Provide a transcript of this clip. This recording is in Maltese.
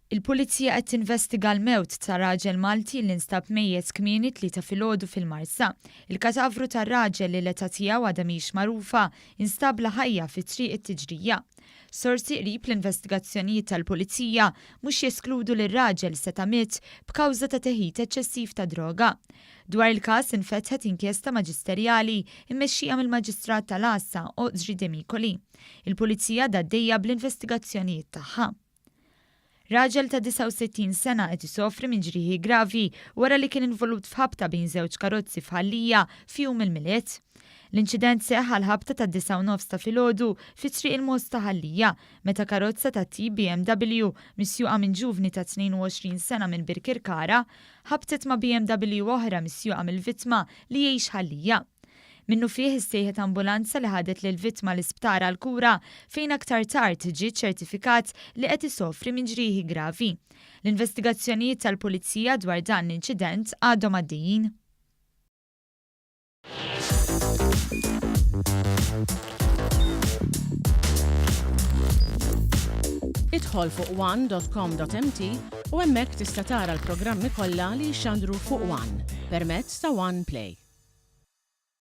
Il-Pulizija qed tinvestiga l-mewt ta' raġel Malti li nstab mejjet kmieni t-Tlieta filgħodu fil-Marsa. Il-katavru tar-raġel li l-età tiegħu għadha mhix magħrufa instab bla ħajja fi Triq it-Tiġrija. Sorsi qrib l-investigazzjonijiet tal-Pulizija mhux jeskludu li r-raġel seta' miet b'kawża ta' teħid eċċessiv ta' droga. Dwar il-każ infetħet inkjesta maġisterjali mmexxija mill-Maġistrat tal-Għassa Audrey Demicoli. Il-Pulizija għadha għaddejja bl-investigazzjonijiet tagħha. Raġel ta' 69 sena qed isofri minn ġrieħi gravi wara li kien involut f'ħabta bejn żewġ karozzi f'Ħal Lija f'jum il-Milied. L-inċident seħħ għall-ħabta tad-disgħa u nofs ta' filgħodu fi Triq il-Mosta ta' Ħal Lija meta karozza tat-tip BMW misjuqa minn ġuvni ta' 22 sena minn Birkirkara ħabtet ma' BMW oħra misjuqa mill-vittma li jgħix Ħal Lija. Minnufih issejħet ambulanza li ħadet lill-vittma l-isptar għall-kura fejn aktar tard ġie ċċertifikat li qed isofri minn ġrieħi gravi. L-investigazzjonijiet tal-Pulizija dwar dan l-inċident għadhom għaddejjin. Idħol fuq one.com.mt u hemmhekk tista' tara l-programmi kollha li jixxandru fuq One permezz ta' One Play.